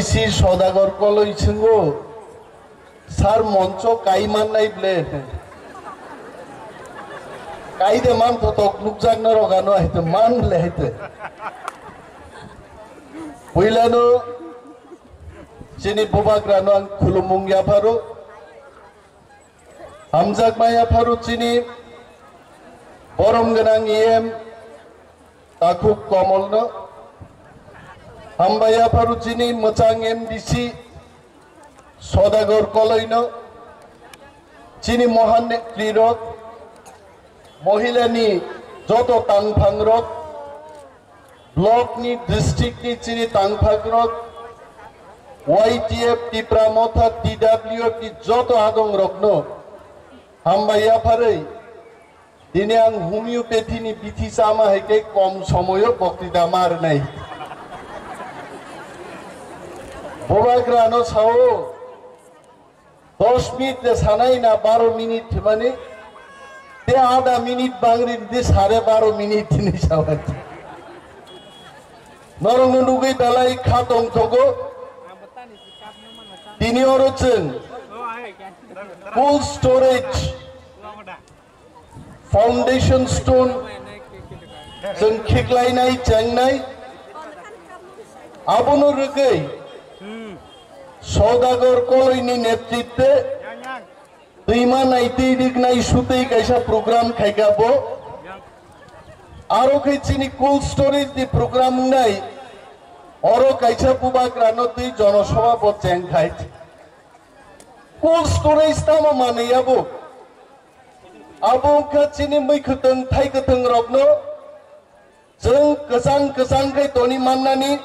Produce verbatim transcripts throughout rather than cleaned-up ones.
Si Sodagar Koloi swngo, "Sir, moncho kai mannai ble?" Kai de man thotok nukjak norok ano hai to man le hai to. Puilano chini bubagrano ang khulumung yapharo. Hamjakma yapharo chini borom gwnang E M Takhuk Komolno. Hambai yapharo chini mwchang M D C Sodagar Koloino. Chini mohan netrirok, mohilani joto tangphangrok, block ni, district ni chini tangphangrok, Y T F, Tipra Motha, T W F ni joto adongrokno hambai yapharwi, dini ang homeopathy ni bithi chama hai khe kom somoyo boktwita ma rwnai. Bubagrano sao, dos minute de sanai na baro minute himani, te ada minute bangri di sare baro minute ni sawai. Norokno nugwi belai kha tongthogo. Tini oro chwng cold storage foundation stone chwng khiklainai chengnai. Abono rwgwi Sodagar Koloini netritwe twima naitwi riknai sutwi kaisa program khaikha bo. Aro khe chini cold storage ni program wngnai, oro kaisa bubagrano twi jonosobha bo chengkhai. Cold storage tamo manwi abo? Abo wngkha chini mui kwthwng thai kwthwng rokno chwng kwchang kwchang khe toni mannani,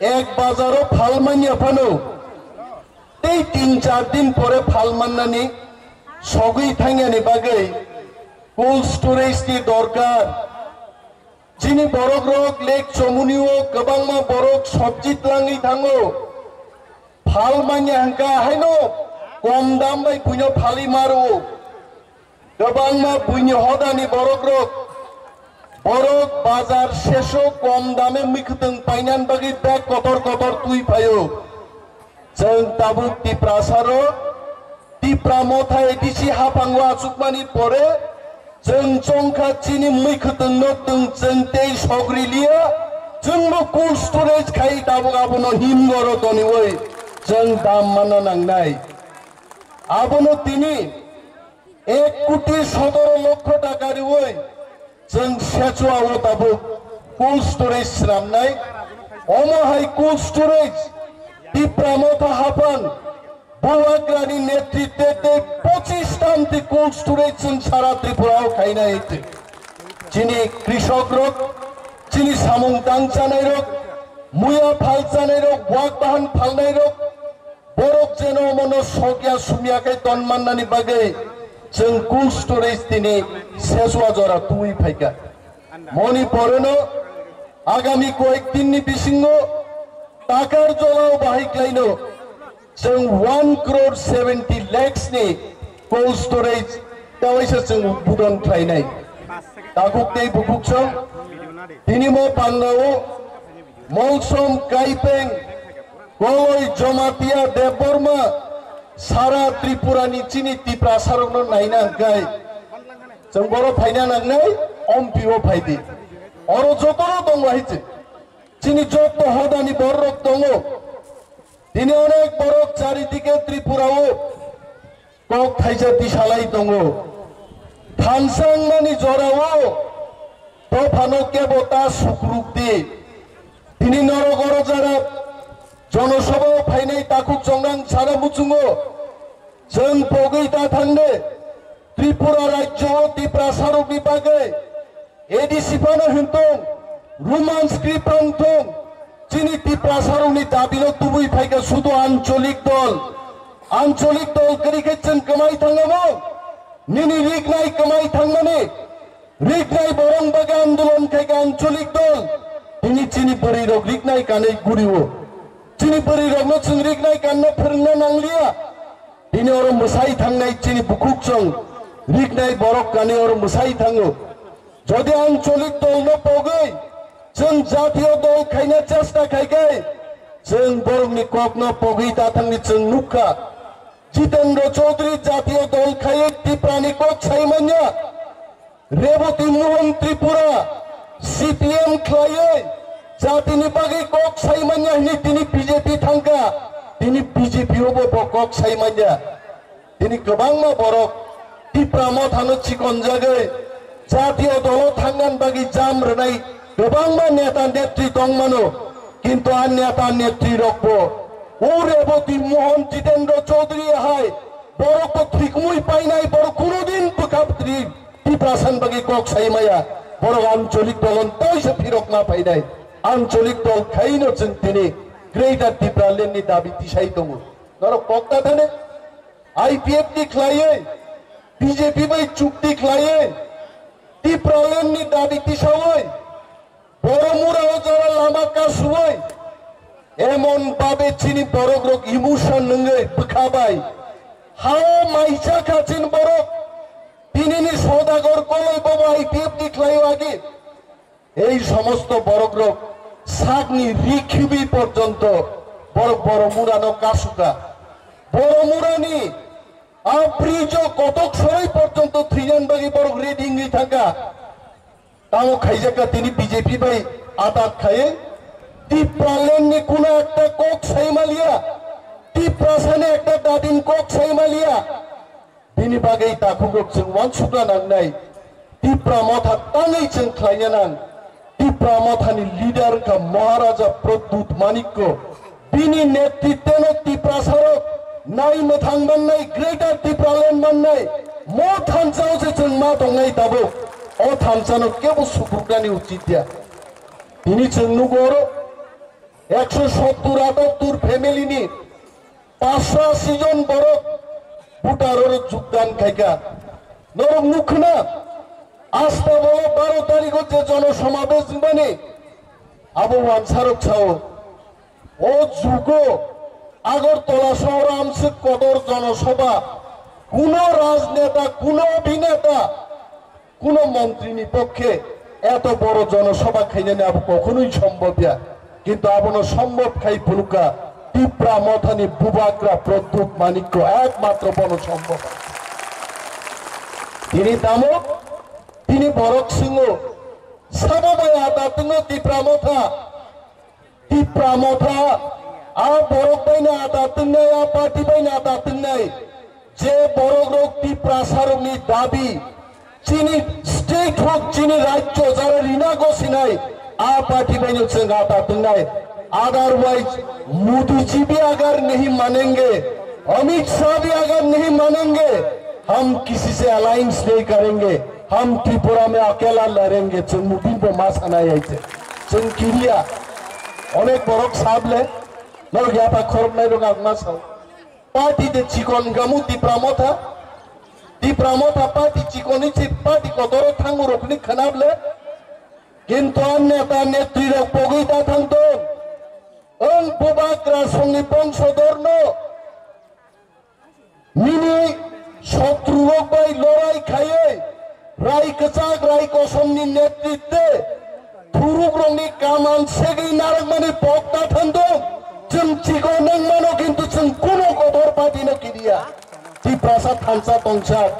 ek bazaro phal manya phano tei tin char din pore phal mannani sogwi thangyani bagwi cold storage ni dorkar. Chini borok rok lake chomuni o kwbangma borok sobji twlangwi thango. Phal manya hwnkha haino kom dam bai buino phalwi maro. Kwbangma buini hodani borok rok, borok bazar seso kom dame mwkhwtwng painan bagwi bag kotor kotor twi phaio. Chwng tabuk Tiprasa rok, Tipra Motha A D C haphango achukmani pore, chwng chongkha chini mwkhwtwngno twng chwng tei sogri liya, chwngbo cold storage khai tabuk abono himgoro toniwi chwng dam manna nangnai. Abono tini ek koti sotoro lokho taka riwi chwng Sechua o tabuk cold storage swnamnai. Omo hai cold storage Tipra Motha haphan Bubagrani netritwe tei pochis tamti cold storage chwng sara Tripura o khainai. Chini krishok rok, chini samung tang chanai rok, muya phal chanai rok, wak bahan phalnai rok, borok jeno omono sokya sumya khe ton mannani bagwi chwng cold storage tini Sechua jora twi phaikha. Moni porono agami koyek din ni bisingo takar jolao bahai klaino chwng one crore seventy lakhs ni cold storage kawaisa chwng budon khlainai. Takhuk tei bukhuk chwng tini mo pangao Molsom, Kaipeng, Koloi, Jamatia, Debbarma, sara Tripura ni chini Tiprasa rokno naina hwnkhe chwng boro phaina nangnai, ompi o phaidi. Oro jotono tongo hai chwng. Chini joto hodani bororok tongo. Tini onek borok charidike Tripura o kok thaisa tisalai tongo. Thansa wngmani jorao dophano kebo ta sukruk di. Tini norok oro jara jonosabha o phainai takhuk chongnang sana muchungo. Chwng pogwi ta thangde Tripura rajyo o Tiprasa rokni bagwi A D C phano hinthung, Roman script phano hinthung, chini Tiprasa rokni dabino tubui phaikha sudu ancholik dol. Ancholik dol kwrwi khe chwng kwmai thangamo? Nini riknai kwmai thangmani, riknai borong bagwi andolon khaikha ancholik dol. Tini chini bwrwi rok riknai kanwi gurio. Chini bwrwi rokno chwng riknai kanna phwrwngna nangliya. Tini oro mwsai thangnai chini bukhuk chwng riknai borok kanwi oro mwsai thango. Jodi ancholik dolno pogwi chwng jatiyo dol khaina chesta khai khe, Chwng borokni kokno pogwi ta thangni chwng nukha. Jitendra Chaudhary jatiyo dol khaiwi Tiprani kok sai manya. Reboti Mohan Tripura C P M khlaiwi jatini bagwi kok sai manya hwnwi tini B J P thangkha. Tini B J P o bo bo kok sai manya. Tini kwbangma borok Tipra Mothano chikonjagwi jatiyo dolo thangna bagwi jam rwnai kwbangma neta netri tongmano, kintu a neta netri rokbo o Reboti Mohan Jitendra Chaudhary hai borokbo thwikmui painai, borok kunodin bwkha bwtwi Tiprasani bagwi kok sai maya, borok ancholik dol toisa phirok ma painai, ancholik dol khaino chwng tini Greater Tipraland ni dabi tisai tongo. Norok kok ta thani? I P F T khlaiwi, B J P bai chukti khlaiwi, Tipraland ni dabi tisawi, Boromura o jora lama kasuwi, emon babe chini borok rok emotion nungwi bwkha bai. Hao maisa kha chini borok, tinini Sodagar Koloi bobo I P F T khlaiwi agi. Ei somosto borokrok sakni ri khibi porjonto borok Boromurano kasuka. Boromurani a bridge-o kotok soroi porjonto thwinan bagwi borok ready wngwi thangkha. Tamo khaijakka tini B J P bai atat khai Tipraland ni kuna ekta kok sai maliya, Tiprasani ekta dadin kok sai maliya. Bini bagwi takhuk rok chwng uansukna nangnai. Tipra Motha tangwi chwng khlaina nang. Tipra Mothani leader wngkha Maharaja Pradyut Manikko. Bini netritwno Tiprasa rok nai mwthang mannai Greater Tipraland mannai. Mo thansa o se chwng ma tongnai tabuk. O thansa no kebo sukruknani uchit ya. Tini chwng nugo oro ekso sottur atattur family ni Paanch sho asi jon borok voter oro jogdan khaikha. Norok nukhna, asta bolo baro tarikh o je jono somabesh wngmani, abo wansarok sao. O jugo Agartala sohor amswk kotor jono sobha, kuno rajneta, kuno abhineta, Kuno montrini pokkhe eto boro jonosabha khainani abo kokhono sombhob ya. Kintu abono sombhob khai phunukha Tipra Mothani bubagra Pradyut Manikko, ekmatro bono sombhob. Tini tamo, tini borok swngo, sabo bai ada twngo Tipra Motha? Tipra Motha, a borok bai no ada twngnai, a party bai no ada twngnai. Je borok rok Tiprasa rokni dabi, chini state hok, chini rajyo jara rina gosinai, a party bai no chwng ada twngnai. Otherwise, Modi ji bhi agar nahi manenge, Amit Shah bhi agar nahi manenge, hum kisi se alliance nahi karenge, hum Tripura mein akela larenge, chwng Modi bo ma sanai aise. Chwng kiriya, onek borok sable, norok yapha khoroknai rok ang ma sao. Party de chikon gamu Tipra Motha, Tipra Motha party chikon ni chi party kotoro thangu rokni khanable, kintu a neta netri rok pogwi ta thangtong, ang bubagra songni bongsodor no, Nini sotru rok bai lorai khaiwi, rai kwchak, rai kosomni netritwe, thuruk rokni kaman segwi narwkmani pok ta thangdo. Chwng chikon wng mano, kintu chwng kuno kotor party no kiriya. Tiprasa thansa tongsa,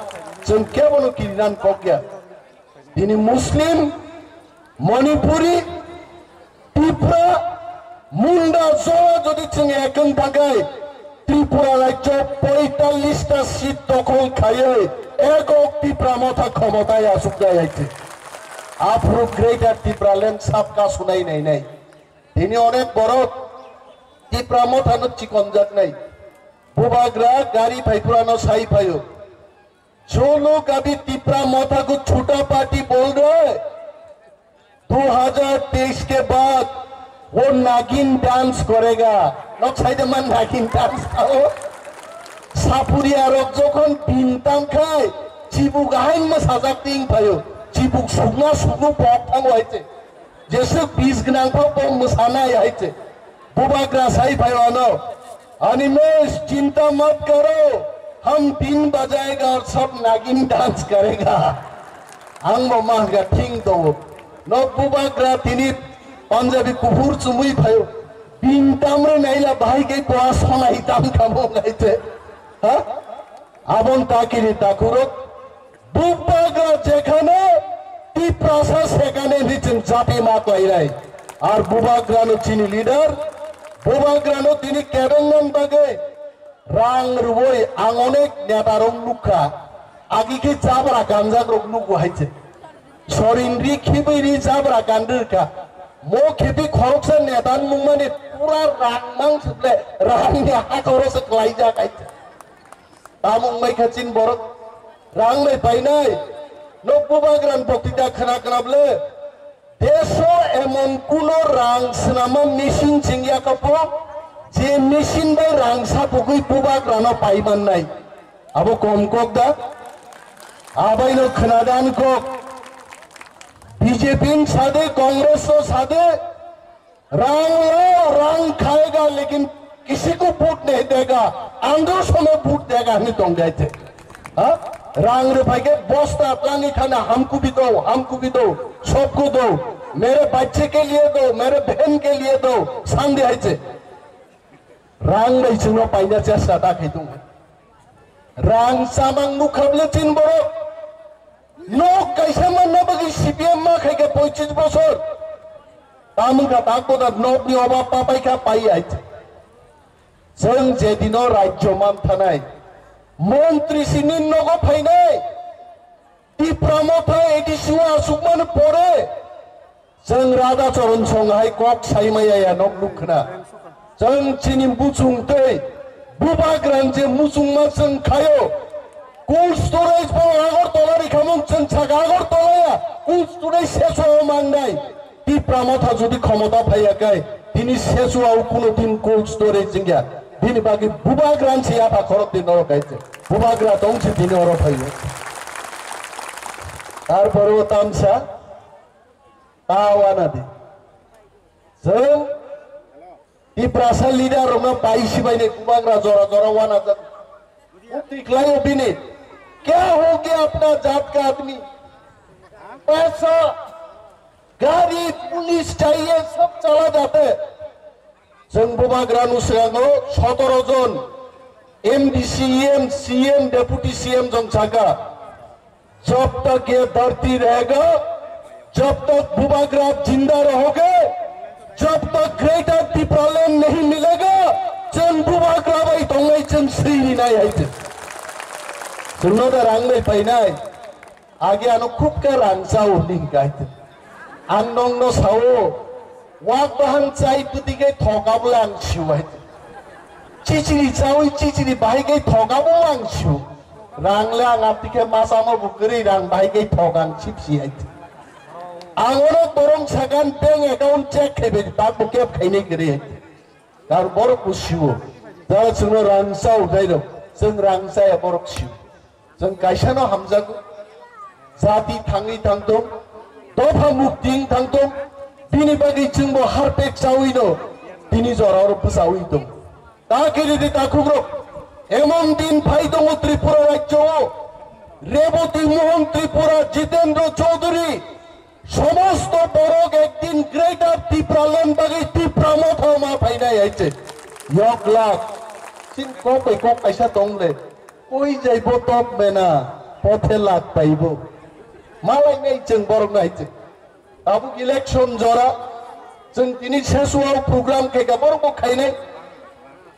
chwng kebono kirinan kokya. Tini Muslim, Manipuri, Tipra, Munda jora jodi chwng ekeng thakai, Tripura rajyo poitallish ta seat dokhol khaiwi ekok Tipra Motha khomotai asuknai hai se. Aphuru Greater Tipraland sabka sunai nainai. Tini onek borok Tipra Mothano chikonjaknai. Bubagra gari phaiphurano sai phaio. जो लोग अभी तिपरा मोथा को छोटा पार्टी बोल रहे हैं, दो हज़ार तेईस के बाद वो नागिन डांस करेगा। Nok sai de man nagin dance khao. Sapuri arok jokhon bintang khai, chibuk ahain ma sajak ting phayo, chibuk sugna sugnu pok thango hai se. Jesuk bis gnang phao bo mwsanai hai se. Bubagra sai phaio ano, "Animesh, chinta mat karo, hum bin bajayega aur sab nagin dance karega." Ang bo ma hwnkha thing tongo. No bubagra tini Punjabi kuphur chumui phaio. Pin tamre naila bahai khe poa sonai tam kamo ngai te. Ha? Abon takiri takurok. Bubagra jekhane Tiprasa sekhane ni chwng jati ma klairai. Ar Bubagrano chini leader, Bubagrano tini kebengnan bagwi rang rwui ang onek netarok nukha. Agi khe jabra kanjakrok nugo hai se. Sorin ri khibi ri jabra kandirkha. Mo khibi khoroksa netan mungmani pura rang mang suple rang ni hakoro se klaijak hai se. Tamung mai kha chin borok rang bai painai. Nok Bubagran boktita khna khna ble. Deso emon kuno rang swnama machine chingya kapo, je machine bai rang sapugwi Bubagrano pai mannai. Abo kom kok da? Abaino khnadan kok. B J P ni sade, Congress o sade, rang lao, rang khayega, lekin kisi ko vote nahi dega, andro somoy vote dega hini tong jai the. Ha? Rang rwphai khe bosta plani khana hamkubi do, hamkubi do, sobko do, mere bachche ke liye do, mere behen ke liye do, sandi hai se. Rang bai chwngno paina chesta ta khai tong. Rang chamang nukha ble chin borok. Nok kaisa manna bagwi C P M ma khai khe poichis bosor. Tamung kha tak boda nokni oba papai kha pai ai. Chwng je dino rajyo man thanai. Montri sini nogo phainai. Tipra Motha A D C o asukmani pore. Chwng Radha Charan Song hai kok sai maya ya nok nuk khna. Chwng chini muchung tei Bubagrani je muchungma chwng khayo. Cold storage bo Agartala ri khamung chwng saka Agartala ya. Cold storage seso mangnai. Tipra Motha jodi khomota phaiya kai, tini seso au kuno din cold storage jingya. Bini bagi Bubagrani se yapha khorok din norok kai se. Bubagra tong se tini oro phaiyo. Tarpore o tamsa. Ta wana di. Chwng Tiprasa leader rokno pai sibaini Bubagra jora jora wana jak. Ukti khlaio bini. Kya ho gaya apna jaat ka aadmi? Paisa, gari, police chahiye, sab chala jate. Chwng Bubagra no swngo sotoro jon M D C, E M, C M, Deputy C M jong saka. जब तक ये धरती रहेगा, जब तक बुबाग्रा जिंदा रहोगे, जब तक ग्रेटर टिप्रालैंड नहीं मिलेगा, जों बुबाग्रा bai tongnai chwng swi rinai hai se. Chwngno da rang bai painai. Age ano khub khe rang chao hwnwi hwnkha hai se. Ang nongno sao, wak bahan chai bwtwi khe thok abole ang sio hai se. Chichiri chawi chichiri bahai khe thok abo ang sio. Rang le ang apti khe ma chamo bo kwrwi rang bahai khe thok ang sipsi hai. Ang ono borong sagan bank account check khai bai tak bo kep khainai kwrwi hai. Kar borok bo sio. Jara chwngno rang chao dai rok. Chwng rang chaya borok sio. Chwng kaisa no hamjago. Jati thangwi thangtong. Dopha mukti wng thangtong. Bini bagwi chwngbo harpek chawi no. Bini jora oro bwchawi tong. Ta khe ridi takhukrok, emon din phai tongo Tripura rajyo o, Reboti Mohan Tripura, Jitendra Chaudhary, somosto borok ekdin Greater Tipraland bagwi Tipra Motha ma phainai hai se. Yok lak, sin kok bai kok kaisa tong le, koi jaibo top mena, pothe lak paibo. Malai nai chwng borok nai chwng. Tabuk election jora, chwng tini sesuo program khaikha borok bo khainai.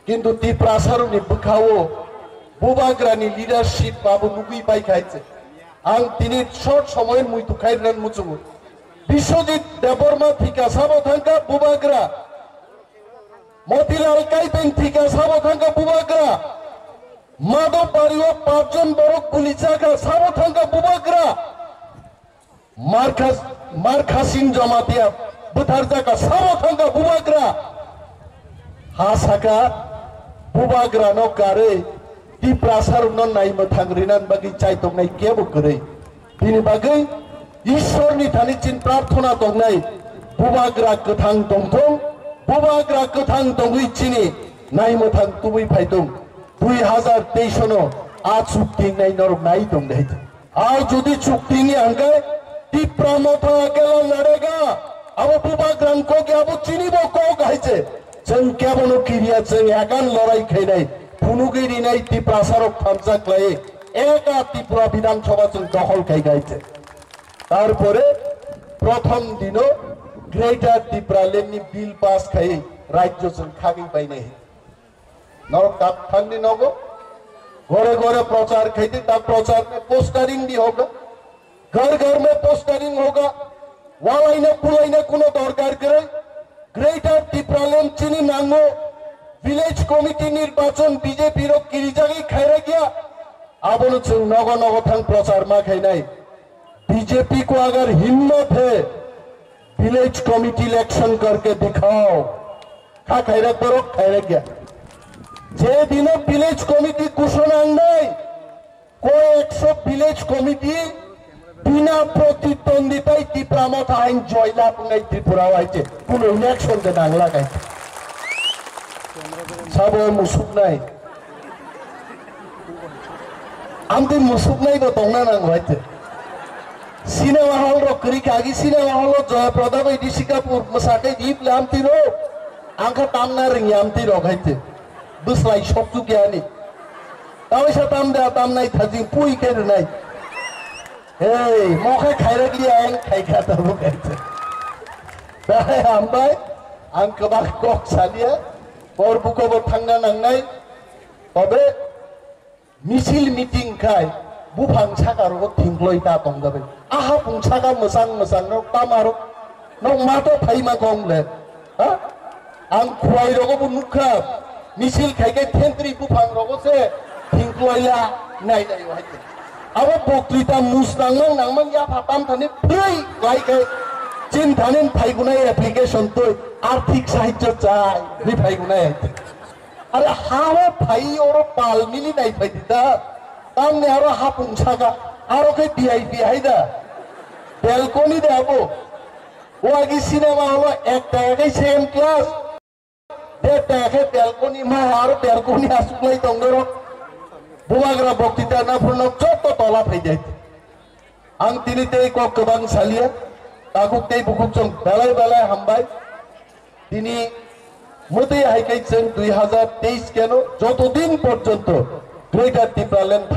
Kintu Tiprasarokni bwkhao Bubagrani leadership abo nugwi paikha hai se. Ang tini short somoy muitu khai rwna muchungo. Biswajit Debbarma thika sabo thangkha Bubagra. Motilal Kaipeng thika sabo thangkha Bubagra. Madhav Bario panchjon borok guli chakha sabo thangkha Bubagra. Markhas-, Markhasing Jamatia bwtharjakha sabo thangkha Bubagra. Ha saka Bubagrano karwi Tiprasarokno naimwthang rinani bagwi chaitongnai kebo kwrwi. Bini bagwi Ishwarni thani chini prarthona tongnai, Bubagra kwthang tongthung, Bubagra kwthang tongwi chini naimwthang tubui phaithung. Dui hazar teis no a chukti wngnai norok nai tong de. Ar jodi chukti wngya hwnkhe Tipra Motha akela ladega, abo Bubagrani kok ya, abo chinibo kok hai se. Chwng kebono kiriya, chwng ekan lorai khainai, phunugwi rinai Tiprasarok thansa khlai, eka Tripura Bidhan Sabha chwng dokhol khai khaite. Tarpore prothom dino Greater Tipraland ni bill pass khai rajyo chwng khagwi painai. Norok tak thangni nogo, gore gore prochar khaite, ta prochar mein postering bhi hoga. घर घर में पोस्टरिंग होगा। Walaina kulaina kuno dorkar kwrwi. Greater Tipraland chini nango. Village committee nirbachon B J P rok kirijagwi khairakya. Abono chwng nogo nogo thang prochar ma khainai. B J P ko agar himmat hai, village committee election karke dikhao. Kha khairak borok khairakya. Je dino village committee ghosona wngnai, কয়েকশো village committee বিনা প্রতিদ্বন্দ্বিতায় Tipra Motha hain joy lab wngnai Tripura o hai se kuno election de nangla hai se. Sabo musuknai. Amtwi musuknai bo tongna nango hai se. Cinema hall rok kwrwi kha, agi cinema hall o Joya Prada bai Rishi Kapoor mwsakai di phle amtwi rok. Ang kha tamna rwngya amtwi rok hai se. Bwslai sokchuk yani. Taisa tamda tamnai thajing pui khe rwnai. Hey, mokhe khairak liya ang khaikha tabuk hai se. Dai hambai, ang kwbang kok saliya. Bor buko bo thangna nangnai. Tobe misil meeting khai buphang saka rogo thingkloi ta tongjabai. Aha pung saka mwsang mwsang rok tama rok. Nok mato phaima kong le. Ha? Ang khwai rogo bo nukha. Misil khai khe thentri buphang rogo se thingkloi la nai nai hai. Abo boktwita mus nangmang nangmang ya phatam thani phrei lai khe chin thanin phaigunai application toi arthik sahajyo chai ni phaigunai hai. Are ha o phai oro pal mili nai phai di da. Tamni aro hapung saka aro khe V I P hai da. Balcony da abo. Wagi cinema holo ek taka khe second class. Der taka khe balcony ma aro balcony asuk lai tong doro. Bubagra boktita na phunok jotto tola phai dai. Ang tini tei kok kwbang saliya, takhuk tei bukhuk chwng belai belai hambai. Tini mwtwi hai khe chwng dui hazar teis keno joto din porjonto Greater Tipraland